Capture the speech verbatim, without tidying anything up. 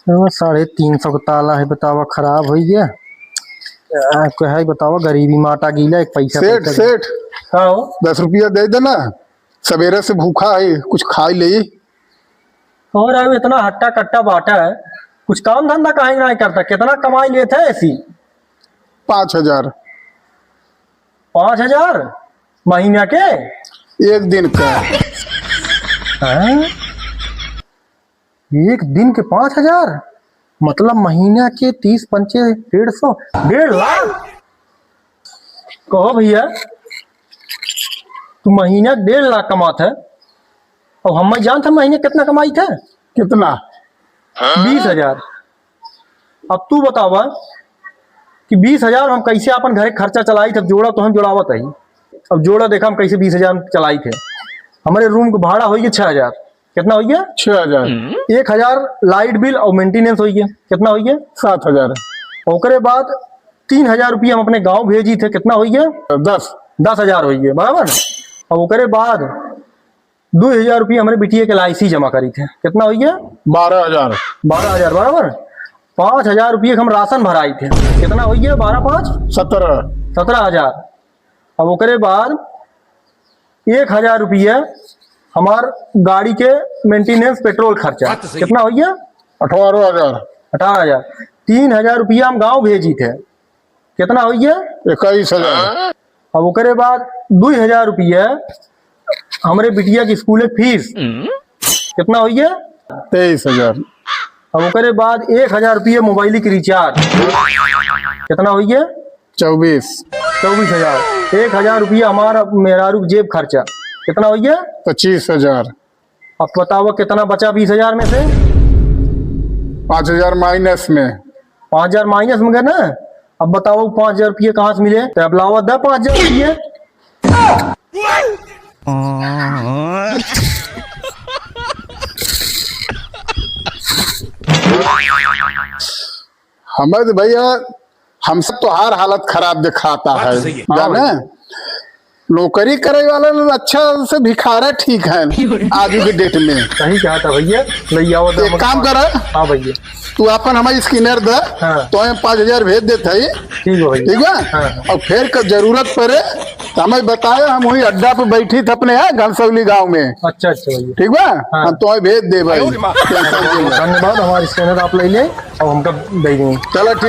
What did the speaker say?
साढ़े तीन सौ का ताला है, बतावा, खराब होइ गया। आ, कहे बतावा, गरीबी माटा गीला, एक पैसा सेठ, पैसा सेठ, का हो? दस रुपया दे देना, सवेरे से भूखा है, कुछ खाई ले। और अब इतना हट्टा कट्टा बाटा है, कुछ काम धंधा काहे ना करता? कितना कमाई लेत है ऐसी? पाँच हजार। पाँच हजार महीना के? एक दिन का। हैं? एक दिन के पाँच हजार? मतलब महीना के तीस पंचे डेढ़ सौ, डेढ़ लाख। कहो भैया, तू महीना डेढ़ लाख कमात है, और हम जानत है महीने कितना कमाइत है? कितना? बीस हजार। अब तू बतावा कि बीस हजार हम कैसे अपन घरे खर्चा चलाइत है? अब जोड़ा तो हम जोड़ावत है, अब जोड़ा देखा हम कैसे बीस हजार चलाइत है। हमरे रूम का भाड़ा होइ गया छह हजार। कितना होइ गया? छह हजार। एक हजार लाइट बिल और मेंटेनेंस होइ गया। कितना होइ गया? सात हजार। ओकरे बाद तीन हजार रुपया हम अपने गाँव भेजित है। कितना होइ गया? दस। दस हजार होइ गया, बराबर। अब ओकरे बाद दो हजार रुपया हमरे बिटिया के एल आई सी जमा करित है। कितना होइ गया? बारह हजार। बारह हजार, बराबर। पाँच हजार रुपया के हम राशन भराइत है। कितना होइ गया? बारह पाँच? सत्रह। सत्रह हजार। अब ओकरे बाद एक हजार रुपया हमार गाड़ी के मेंटेनेंस, पेट्रोल खर्चा। बात तो सही। कितना होइ गया? अठारह हजार। अठारह हजार। तीन हजार रुपया हम गाँव भेजित है। कितना होइ गया? इक्कीस हजार। अब ओकरे बाद दो हजार रुपया हमरे बिटिया के स्कूल के फीस। कितना होइ गया? तेईस हजार। अब ओकरे बाद एक हजार रुपया मोबाइल के रिचार्ज। कितना होइ गया? चउबीस। चउबीस हजार। एक हजार रुपया हमारा मेहरारू के जेब खर्चा। कितना होइ गया? पच्चीस हजार। अब बतावा कितना बचा बीस हजार में से? पाँच हजार माइनस में। पाँच हजार माइनस में गए ना? अब बतावा पाँच हजार रुपया कहाँ से मिले? तो अब लावा दा पाँच हजार रुपया। हमें तो भैया, हम सब तोहार हालत खराब दिखाता बात है, तो सही है। जाने? हाँ भाई। नौकरी करे वाला लोग अच्छा से भिखारा ठीक है आज के डेट में। सही कहा था भैया, ले आओ तो एक हम काम करा, हाँ भैया। तू अपन हमारी स्कैनर दे, हाँ। तो हम पाँच हजार भेज देते हैं। ठीक है भैया। ठीक है? हाँ। और फिर क-, जरूरत पड़े तो हमें बताए, हम वही अड्डा पे बैठी थे अपने यहाँ घनसौली गाँव में। अच्छा, अच्छा भैया। ठीक बा? हाँ। हम तुम्हें भेज दे भाई। टेंशन मत लो। धन्यवाद, हमारी स्कैनर आप ले लें और हमका दे दें। चलो ठीक।